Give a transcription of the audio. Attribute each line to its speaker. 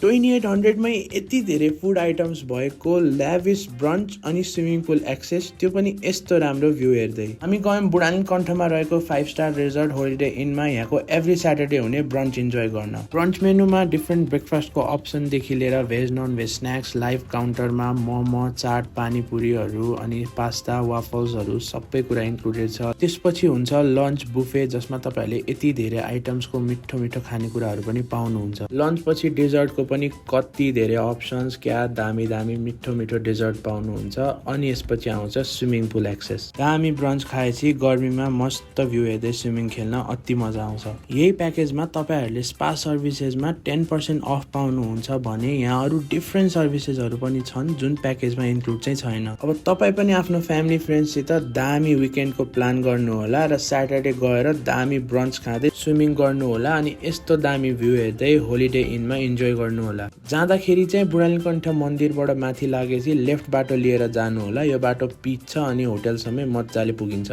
Speaker 1: 2800 मै यति धेरै फुड आइटम्स भएको ल्याभिस ब्रन्च अनि स्विमिङ पुल एक्सेस, त्यो पनि यस्तो राम्रो भ्यू हेर्दै। हामी गयौँ बुढानी कण्ठमा रहेको 5 स्टार रिजोर्ट होलिडे इनमा यहाँको एभ्री स्याटरडे हुने ब्रन्च इन्जोय गर्न। ब्रन्च मेनुमा डिफ्रेन्ट ब्रेकफास्टको अप्सनदेखि लिएर veg non veg snacks, live काउन्टरमा मोमो, चाट, पानीपुरीहरू अनि पास्ता, वाफल्सहरू सबै कुरा इन्क्लुडेड छ। त्यसपछि हुन्छ लन्च बुफे, जसमा तपाईँहरूले यति धेरै आइटम्सको मिठो मिठो खानेकुराहरू पनि पाउनुहुन्छ। लन्च पछि डेजर्टको पनि कति धेरै अप्सन्स, क्या दामी दामी मिठो मिठो डेजर्ट पाउनुहुन्छ। अनि यसपछि आउँछ स्विमिङ पुल एक्सेस। दामी ब्रन्च खाएपछि गर्मीमा मस्त भ्यू हेर्दै स्विमिङ खेल्न अति मजा आउँछ। यही प्याकेजमा तपाईँहरूले स्पा सर्भिसेसमा 10% अफ पाउनुहुन्छ भने यहाँ अरू डिफ्रेन्ट सर्भिसेसहरू पनि छन् जुन प्याकेजमा इन्क्लुड चाहिँ छैन। अब तपाईँ पनि आफ्नो फ्यामिली फ्रेन्ड्ससित दामी विकेन्डको प्लान गर्नुहोला र स्याटरडे गएर दामी ब्रन्च खाँदै स्विमिङ गर्नुहोला अनि यस्तो दामी भ्यू हेर्दै होलिडे इनमा इन्जोय गर्नुहोला। जाँदाखेरि चाहिँ बुढानीकण्ठ मन्दिरबाट माथि लागेपछि लेफ्ट बाटो लिएर जानुहोला। यो बाटो पिच छ अनि होटलसम्मै मजाले पुगिन्छ।